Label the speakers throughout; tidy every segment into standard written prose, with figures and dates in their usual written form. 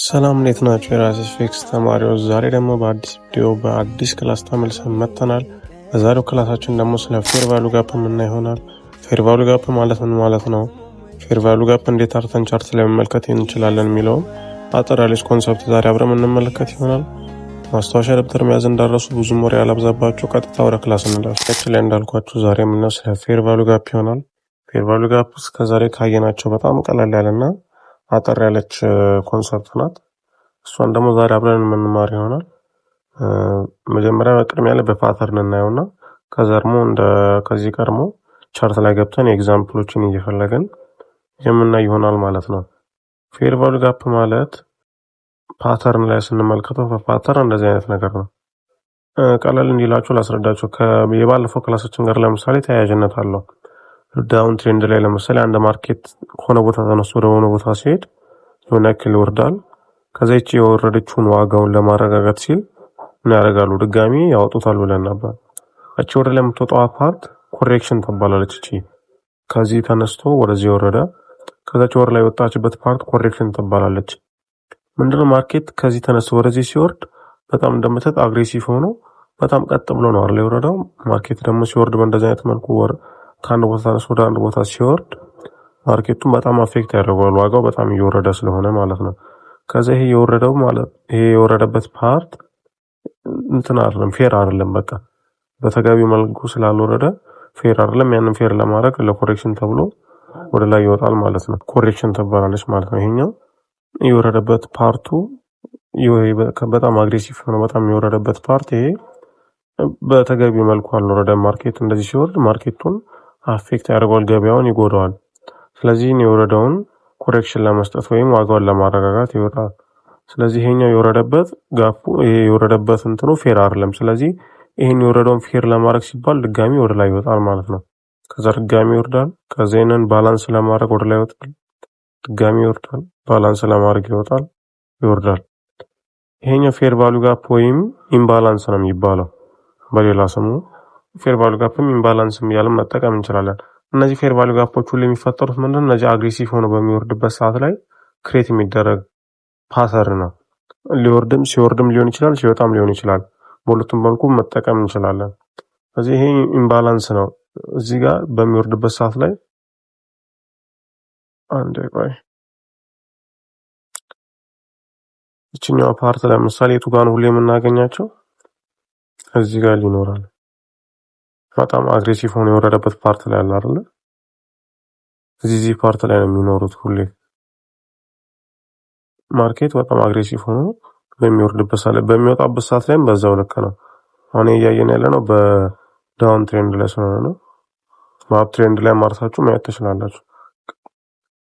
Speaker 1: ሰላም፣ እንዴት ናችሁ? የራሴ ፊክስ ተማሪዎች፣ ዛሬ ደግሞ በአዲስ ቪዲዮ በአዲስ class ተመልሰን መጥተናል። በዛሬው class ኣችን ደግሞ ስለ fair value gap የምናይ ይሆናል። Fair value gap ማለት ምን ማለት ነው? Fair value gap እንዴት አርገን chart ላይ መመልከት እንችላለን የሚለውን አጠር ያለች concept ዛሬ አብረን የምንመለከት ይሆናል። ማስታወሻ ደብተር መያዝ እንዳትረሱ። ብዙም ወሬ አላብዛባችሁ፣ ቀጥታ ወደ class እንለፍ። ላይ እንዳልኳችሁ ዛሬ የምናየው ስለ fair value gap ይሆናል። Fair value gap እስከዛሬ ካየናቸው በጣም ቀለል ያለና አጠር ያለች concept ናት። እሷን ደግሞ ዛሬ አብረን የምንማር ይሆናል። መጀመሪያ በቅድሚያ ላይ በ pattern እናየውና ከዛ ደግሞ እንደ ከዚህ ቀድሞ chart ላይ ገብተን example ኦችን እየፈለግን የምናይ ይሆናል ማለት ነው። Fair value gap ማለት pattern ላይ ስንመልከተው በ pattern እንደዚህ አይነት ነገር ነው። ቀለል እንዲላችሁ ላስረዳችሁ። የባለፈው class ኣችን ጋር ለምሳሌ ተያያዥነት አለው። Downtrend ላይ ለምሳሌ አንድ market ከሆነ ቦታ ተነስቶ ወደ ሆነ ቦታ ሲሄድ የሆነ ያክል ይወርዳል። ከዛ ይቺ የወረደችውን ዋጋውን ለማረጋጋት ሲል ምን ያደርጋሉ? ድጋሚ ያወጡታል ብለን ነበር። እቺ ወደ ላይ የምትወጣዋ part correction ትባላለች። እቺ ከዚህ ተነስቶ ወደዚህ የወረደ፣ ከዛች ወደ ላይ የወጣችበት part correction ትባላለች። ምንድነው? Market ከዚህ ተነስቶ ወደዚህ ሲወርድ በጣም እንደምታዩት aggressive ሆኖ በጣም ቀጥ ብሎ ነው አይደል የወረደው። Market ደግሞ ሲወርድ በእንደዚህ አይነት መልኩ ወር ከአንድ ቦታ ተነስቶ ወደ አንድ ቦታ ሲወርድ market ኡን በጣም affect ያደርገዋል። ዋጋው በጣም እየወረደ ስለሆነ ማለት ነው። ከዛ ይሄ የወረደው ማለት ይሄ የወረደበት part እንትን አይደለም፣ fair አይደለም። በቃ በተገቢው መልኩ ስላልወረደ fair አይደለም። ያንን fair ለማድረግ ለ correction ተብሎ ወደ ላይ ይወጣል ማለት ነው። Correction ትባላለች ማለት ነው። ይሄኛው የወረደበት part ኡ በጣም aggressive ነው። በጣም የወረደበት part ይሄ በተገቢው መልኩ አልወረደም። Market እንደዚህ ሲወርድ market ኡን affect ያደርገዋል፣ ገበያውን ይጎዳዋል። ስለዚህ የወረደውን correction ለመስጠት ወይም ዋጋውን ለማረጋጋት ይወጣል። ስለዚህ ይሄኛው የወረደበት gap ኡ፣ ይሄ የወረደበት እንትኑ fair አይደለም። ስለዚህ ይሄን የወረደውን fair ለማድረግ ሲባል ድጋሚ ወደ ላይ ይወጣል ማለት ነው። ከዛ ድጋሚ ይወርዳል። ከዛ ይሄንን balance ለማድረግ ወደ ላይ ይወጣል። ድጋሚ ይወርዳል። Balance ለማድረግ ይወጣል፣ ይወርዳል። ይሄኛው fair value gap ወይም imbalance ነው የሚባለው። በሌላ ስሙ fair value gap ም imbalance ም እያልን መጠቀም እንችላለን። እነዚህ fair value gap ኦች ሁሉ የሚፈጠሩት ምንድን ነው? እነዚህ aggressive ሆኖ በሚወርድበት ሰዓት ላይ create የሚደረግ pattern ነው። ሊወርድም ሲወርድም ሊሆን ይችላል፣ ሲወጣም ሊሆን ይችላል። በሁለቱም መልኩ መጠቀም እንችላለን። ስለዚህ ይሄ imbalance ነው። እዚህ ጋር በሚወርድበት ሰዓት ላይ፣ አንዴ ቆይ፣ ይችኛዋ part ለምሳሌ የቱ ጋር ነው ሁሌ የምናገኛቸው? እዚህ ጋር ሊኖራል። በጣም aggressive ሆኖ የወረደበት part ላይ አለ አይደለ? እዚህ part ላይ ነው የሚኖሩት ሁሌ። Market በጣም aggressive ሆኖ በሚወርድበት ሰዓት ላይ፣ በሚወጣበት ሰዓት ላይም በዛው ልክ ነው። አሁን እያየን ያለ ነው በ downtrend ላይ ስለሆነ ነው። በ uptrend ላይ ማርሳችሁ ማየት ትችላላችሁ።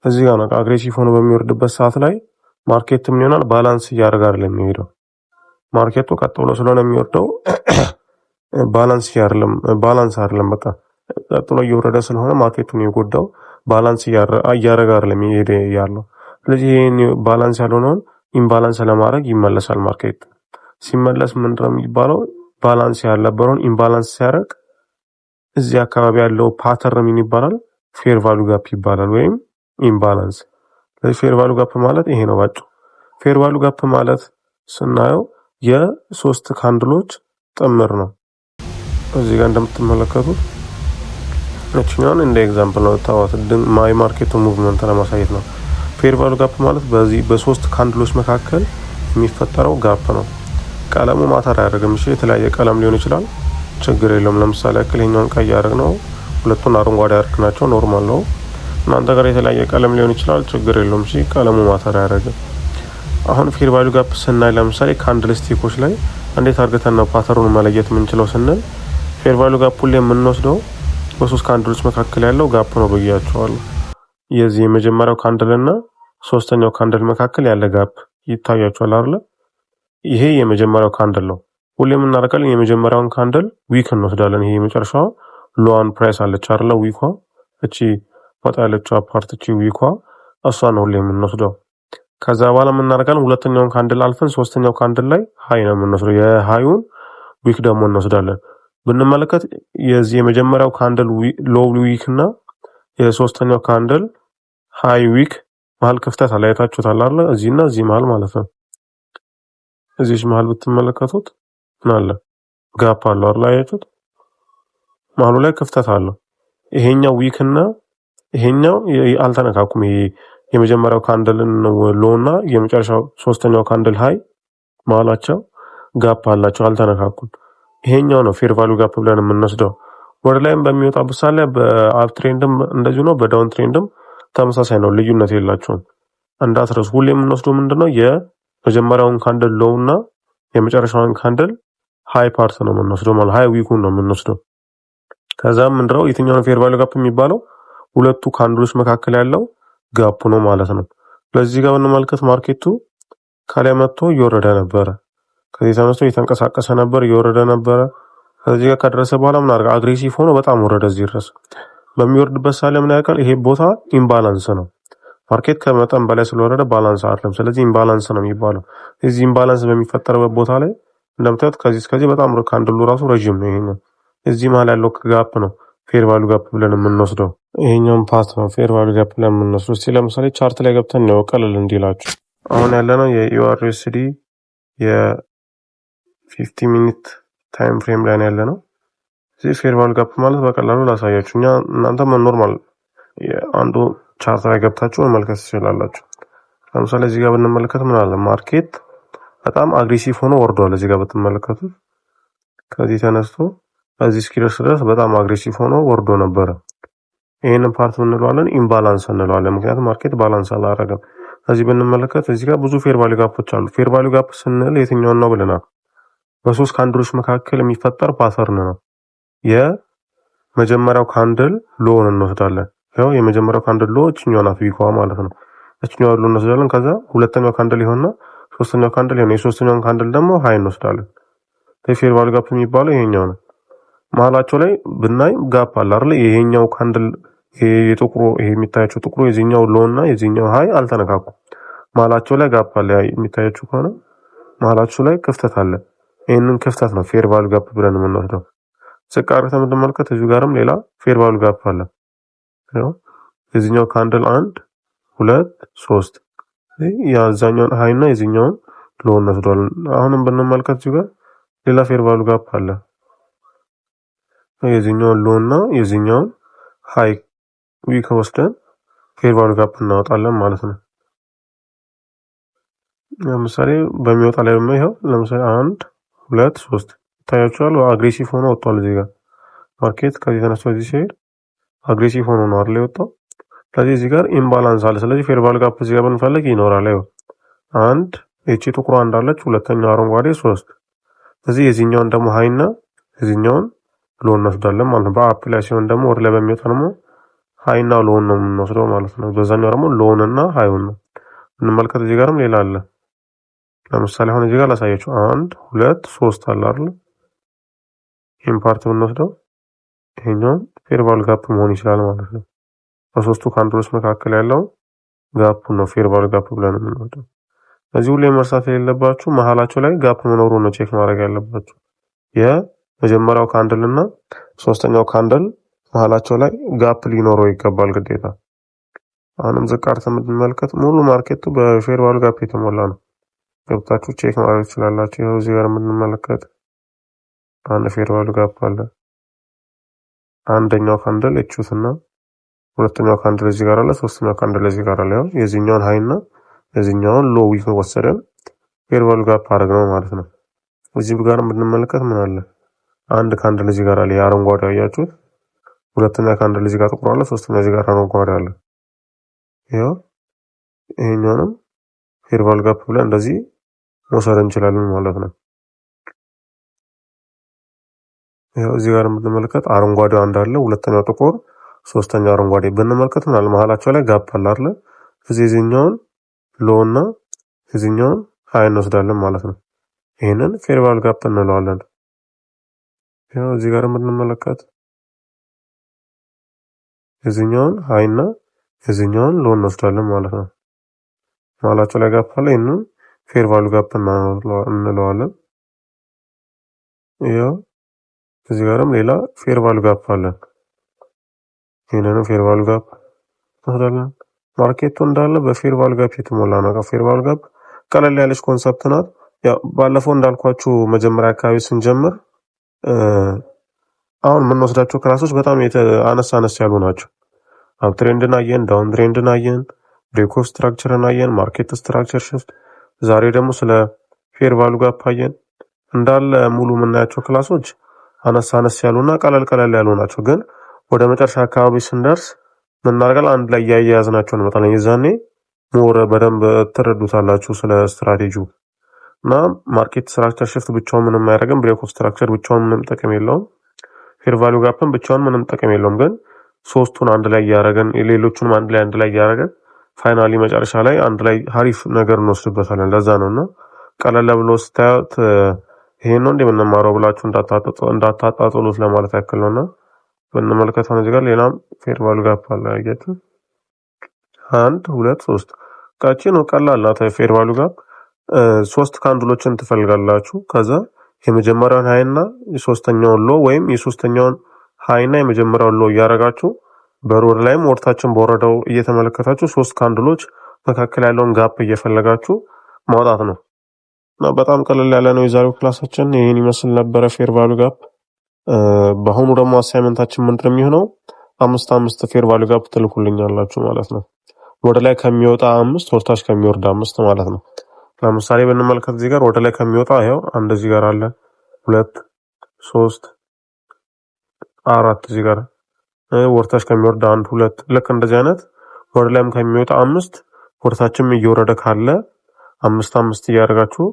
Speaker 1: እዚህ ጋር ነው aggressive ሆኖ በሚወርድበት ሰዓት ላይ market ምን ይሆናል? Balance እያደረገ አይደለም የሚሄደው። Market ኡ ቀጥ ብሎ ስለሆነ የሚወርደው balance አይደለም። በቃ ቀጥሎ እየወረደ ስለሆነ market ኡን የጎዳው፣ balance እያደረገ አይደለም እየሄደ ያለው። ስለዚህ ይሄን balance ያልሆነውን imbalance ለማድረግ ይመለሳል። Market ሲመለስ ምንድነው የሚባለው? Balance ያልነበረውን imbalance ሲያደርግ እዚህ አካባቢ ያለው pattern ምን ይባላል? Fair value gap ይባላል ወይም imbalance። ስለዚህ fair value gap ማለት ይሄ ነው ባጭሩ። Fair value gap ማለት ስናየው የሶስት candle ኦች ጥምር ነው። እዚህ ጋር እንደምትመለከቱት እችኛዋን እንደ example ነው ታዋት የ market ኡ movement ለማሳየት ነው። Fair value gap ማለት በዚህ በሶስት candle ኦች መካከል የሚፈጠረው gap ነው። ቀለሙ matter አያደርግም። እሺ፣ የተለያየ ቀለም ሊሆን ይችላል፣ ችግር የለውም። ለምሳሌ ያክል ይሄኛውን ቀይ ያደረግነው፣ ሁለቱን አረንጓዴ ያደረግናቸው normal ነው። እናንተ ጋር የተለያየ ቀለም ሊሆን ይችላል፣ ችግር የለውም። እሺ፣ ቀለሙ matter አያደርግም። አሁን fair value gap ስናይ ለምሳሌ candlestick ኦች ላይ እንዴት አድርገን ነው pattern ኡን መለየት የምንችለው ስንል fair value gap ሁሌ የምንወስደው በሶስት candle ኦች መካከል ያለው gap ነው ብያችኋለሁ። የዚህ የመጀመሪያው candle እና ሶስተኛው candle መካከል ያለ gap ይታያችኋል አይደለ? ይሄ የመጀመሪያው candle ነው። ሁሌ የምናደርጋለን የመጀመሪያውን candle wick እንወስዳለን። ይሄ የመጨረሻው low ዋን price አለች አይደለ? Wick ኳ እቺ ወጣ ያለችው part፣ እቺ wick ኳ፣ እሷ ነው ሁሌ የምንወስደው። ከዛ በኋላ የምናደርጋለን ሁለተኛውን candle አልፈን ሶስተኛው candle ላይ high ነው የምንወስደው። የ high ኡን wick ደግሞ እንወስዳለን። ብንመለከት የዚህ የመጀመሪያው candle low wick እና የሶስተኛው candle high wick መሀል ክፍተት አለ። አይታችሁታል አይደል? እዚህና እዚህ መሀል ማለት ነው። እዚህ መሀል ብትመለከቱት ምን አለ? Gap አለው አይደል? አያችሁት? መሀሉ ላይ ክፍተት አለው። ይሄኛው wick እና ይሄኛው አልተነካኩም። ይሄ የመጀመሪያው candle ን low እና የመጨረሻው ሶስተኛው candle high መሀላቸው gap አላቸው፣ አልተነካኩም። ይሄኛው ነው fair value gap ብለን የምንወስደው። ወደ ላይም በሚወጣበት ሰዓት ላይ በ up trend ም እንደዚሁ ነው፣ በ down trend ም ተመሳሳይ ነው፣ ልዩነት የላቸውም። እንዳትረሱ። ሁሌ የምንወስደው ምንድነው? የመጀመሪያውን candle low እና የመጨረሻውን candle high part ነው የምንወስደው፣ ማለት high wick ኡን ነው የምንወስደው። ከዛም ምንድነው የትኛውን fair value gap የሚባለው? ሁለቱ candle ኦች መካከል ያለው gap ነው ማለት ነው። ለዚህ ጋር ብንመለከት market ኡ ከላይ መጥቶ እየወረደ ነበረ። ከዚህ ተነስቶ እየተንቀሳቀሰ ነበር፣ እየወረደ ነበረ። ከዚህ ጋር ከደረሰ በኋላ ምን አደረገ? Aggressive ሆኖ በጣም ወረደ እዚህ ድረስ። በሚወርድበት ሰዓት ላይ ምን ያውቃል? ይሄ ቦታ imbalance ነው። Market ከመጠን በላይ ስለወረደ balance አይደለም። ስለዚህ imbalance ነው የሚባለው። እዚህ imbalance በሚፈጠርበት ቦታ ላይ እንደምታዩት ከዚህ እስከዚህ በጣም candle ኡ ራሱ ረዥም ነው። ይሄኛው እዚህ መሀል ያለው gap ነው fair value gap ብለን የምንወስደው። ይሄኛውን part ነው fair value gap ብለን የምንወስደው። እስቲ ለምሳሌ chart ላይ ገብተን ነው ቀለል እንዲላችሁ። አሁን ያለነው የ EURUSD የ 50 minute time frame ላይ ነው ያለነው። እዚህ fair value gap ማለት በቀላሉ ላሳያችሁ። እኛ እናንተ normal አንዱ chart ላይ ገብታችሁ መመልከት ትችላላችሁ። ለምሳሌ እዚህ ጋር ብንመለከት ምን አለ? Market በጣም aggressive ሆኖ ወርዷል። እዚህ ጋር ብትመለከቱት ከዚህ ተነስቶ እዚህ እስኪደርስ ድረስ በጣም aggressive ሆኖ ወርዶ ነበረ። ይህንን part እንለዋለን imbalance እንለዋለን። ምክንያቱም market balance አላረገም። እዚህ ብንመለከት እዚህ ጋር ብዙ fair value gap ኦች አሉ። Fair value gap ስንል የትኛውን ነው ብለናል? በሶስት candle ኦች መካከል የሚፈጠር pattern ነው። የመጀመሪያው candle low ን እንወስዳለን። ያው የመጀመሪያው candle low እችኛዋ ናት፣ wick ኳ ማለት ነው። እችኛዋ low እንወስዳለን። ከዛ ሁለተኛው candle ይሆንና ሶስተኛው candle ይሆን፣ የሶስተኛውን candle ደግሞ high እንወስዳለን። Fair value gap የሚባለው ይሄኛው ነው። መሀላቸው ላይ ብናይ gap አለ አይደል? ይሄኛው candle ይሄ የጥቁሩ፣ ይሄ የሚታያቸው ጥቁሩ የዚህኛው low እና የዚህኛው high አልተነካኩም። መሀላቸው ላይ gap አለ። የሚታያችሁ ከሆነ መሀላቸው ላይ ክፍተት አለ። ይህንን ክፍተት ነው fair value gap ብለን የምንወስደው። ዝቅ አድርገን ብንመለከት እዚሁ ጋርም ሌላ fair value gap አለ። ያው የዚህኛው candle አንድ፣ ሁለት፣ ሶስት፣ የዛኛውን high እና የዚህኛውን low እንወስደዋለን። አሁንም ብንመለከት እዚሁ ጋር ሌላ fair value gap አለ። የዚህኛውን low እና የዚህኛውን high wick ወስደን fair value gap እናወጣለን ማለት ነው። ለምሳሌ በሚወጣ ላይ ደግሞ ይኸው ለምሳሌ አንድ፣ ሁለት፣ ሶስት ይታያችኋል። Aggressive ሆኖ ወጥቷል። እዚህ ጋር market ከዚህ ተነስቶ እዚህ ሲሄድ aggressive ሆኖ ነው አይደል የወጣው። ስለዚህ እዚህ ጋር imbalance አለ። ስለዚህ fair value gap እዚህ ጋር ብንፈልግ ይኖራል። ይኸው አንድ ይቺ ጥቁሯ እንዳለች፣ ሁለተኛው አረንጓዴ፣ ሶስት። ስለዚህ የዚህኛውን ደግሞ high እና የዚህኛውን low እንወስዳለን ማለት ነው። በ up ላይ ሲሆን ደግሞ ወደ ላይ በሚወጣ ደግሞ high ና low ን ነው የምንወስደው ማለት ነው። በዛኛው ደግሞ low ን እና high ኡን ነው እንመልከት። እዚህ ጋርም ሌላ አለ። ለምሳሌ አሁን እዚህ ጋር ላሳያችሁ። አንድ፣ ሁለት፣ ሶስት አለ አይደል? ይህን part ብንወስደው ይሄኛውን fair value gap መሆን ይችላል ማለት ነው። በሶስቱ candle ኦች መካከል ያለው gap ነው fair value gap ብለን የምንወስደው። እዚህ ሁሌ መርሳት የሌለባችሁ መሀላቸው ላይ gap መኖሩን ነው check ማድረግ ያለባችሁ። የመጀመሪያው candle እና ሶስተኛው candle መሀላቸው ላይ gap ሊኖረው ይገባል ግዴታ። አሁንም ዝቅ አድርገን ብንመለከት ሙሉ market ኡ በ fair value gap የተሞላ ነው። ገብታችሁ check ማድረግ ትችላላችሁ። ይኸው እዚህ ጋር የምንመለከት አንድ fair value gap አለ። አንደኛው candle እቹትና ሁለተኛው candle እዚህ ጋር አለ። ሶስተኛው candle እዚህ ጋር አለ። ያው የዚህኛውን high እና የዚህኛውን low wick ወሰደን fair value gap አደረግነው ማለት ነው። እዚህ ጋር ብንመለከት ምን አለ? አንድ candle እዚህ ጋር አለ፣ የአረንጓዴ አያችሁት። ሁለተኛ candle እዚህ ጋር ጥቁር አለ። ሶስተኛ እዚህ ጋር አረንጓዴ አለ። ይኸው ይሄኛውንም fair value gap ብለን እንደዚህ መውሰድ እንችላለን ማለት ነው። ይኸው እዚህ ጋር የምንመለከት አረንጓዴው አንድ አለ፣ ሁለተኛው ጥቁር፣ ሶስተኛው አረንጓዴ ብንመለከት ምናለ መሀላቸው ላይ gap አለ አይደል? እዚህ የዚህኛውን low እና የዚህኛውን high እንወስዳለን ማለት ነው። ይሄንን fair value gap እንለዋለን። ይኸው እዚህ ጋር የምንመለከት የዚህኛውን high እና የዚህኛውን low እንወስዳለን ማለት ነው። መሀላቸው ላይ gap አለ። ይህንን fair value gap እንለዋለን። ይኸው እዚህ ጋርም ሌላ fair value gap አለ። ይህንንም fair value gap እንወስዳለን። Market ኡ እንዳለ በ fair value gap የተሞላ ነው። Fair value gap ቀለል ያለች concept ናት። ያው ባለፈው እንዳልኳችሁ መጀመሪያ አካባቢ ስንጀምር አሁን የምንወስዳቸው class ኦች በጣም አነስ አነስ ያሉ ናቸው። Uptrend ን አየን፣ downtrend ን አየን፣ break of structure ን አየን፣ market structure shift። ዛሬ ደግሞ ስለ fair value gap አየን። እንዳለ ሙሉ የምናያቸው class ኦች አነስ አነስ ያሉና ቀለል ቀለል ያሉ ናቸው። ግን ወደ መጨረሻ አካባቢ ስንደርስ ምን እናደርጋለን? አንድ ላይ እያያያዝናቸው እንመጣለን። የዛኔ more በደንብ ትረዱታላችሁ ስለ ስትራቴጂው። እና market structure shift ብቻውን ምንም አያደርግም። Break of structure ብቻውን ምንም ጥቅም የለውም። Fair value gap ን ብቻውን ምንም ጥቅም የለውም። ግን ሶስቱን አንድ ላይ እያደረገን፣ ሌሎቹንም አንድ ላይ እያደረገን finally መጨረሻ ላይ አንድ ላይ ሀሪፍ ነገር እንወስድበታለን። ለዛ ነው። እና ቀለል ብሎ ስታዩት ይሄን ነው እንደ የምንማረው ብላችሁ እንዳታጣጥሉት ለማለት ያክል ነውና ብንመለከተው እዚህ ጋር ሌላም fair value gap አለ። አያችሁ፣ አንድ፣ ሁለት፣ ሶስት። ቀጪ ነው፣ ቀላል ናት። Fair value gap ሶስት candle ኦችን ትፈልጋላችሁ። ከዛ የመጀመሪያውን high ና የሶስተኛውን low ወይም የሶስተኛውን high ና የመጀመሪያውን low እያደረጋችሁ በሮድ ላይም ወርታችን በወረደው እየተመለከታችሁ ሶስት candle ኦች መካከል ያለውን gap እየፈለጋችሁ ማውጣት ነው። እና በጣም ቀለል ያለ ነው። የዛሬው class ኣችን ይህን ይመስል ነበረ fair value gap። በአሁኑ ደግሞ assignment ኣችን ምንድን ነው የሚሆነው? አምስት አምስት fair value gap ትልኩልኛላችሁ ማለት ነው። ወደ ላይ ከሚወጣ አምስት፣ ወደታች ከሚወርድ አምስት ማለት ነው። ለምሳሌ ብንመለከት እዚህ ጋር ወደ ላይ ከሚወጣ ይኸው አንድ እዚህ ጋር አለ፣ ሁለት፣ ሶስት፣ አራት እዚህ ጋር። ወደታች ከሚወርድ አንድ፣ ሁለት። ልክ እንደዚህ አይነት ወደ ላይም ከሚወጣ አምስት፣ ወደታችም እየወረደ ካለ አምስት አምስት እያደረጋችሁ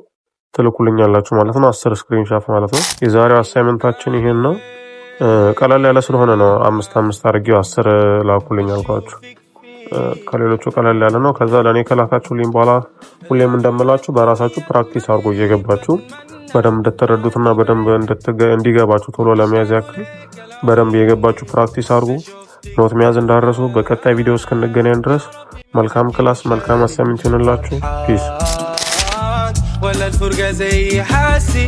Speaker 1: ትልኩልኛላችሁ ማለት ነው። 10 screenshot ማለት ነው። የዛሬው assignment ኣችን ይሄን ነው። ቀለል ያለ ስለሆነ ነው አምስት አምስት አድርጌው 10 ላኩልኝ አልኳችሁ። ከሌሎቹ ቀለል ያለ ነው። ከዛ ለእኔ ከላካችሁልኝ በኋላ ሁሌም እንደምላችሁ በራሳችሁ practice አድርጎ እየገባችሁ በደንብ እንድትረዱትና በደንብ እንዲገባችሁ ቶሎ ለመያዝ ያክል በደንብ እየገባችሁ practice አድርጉ። Note መያዝ እንዳትረሱ። በቀጣይ ቪዲዮ እስክንገናኝ ድረስ መልካም class፣ መልካም assignment ይሆንላችሁ። Peace.
Speaker 2: ولا الفرقة زي حاسي.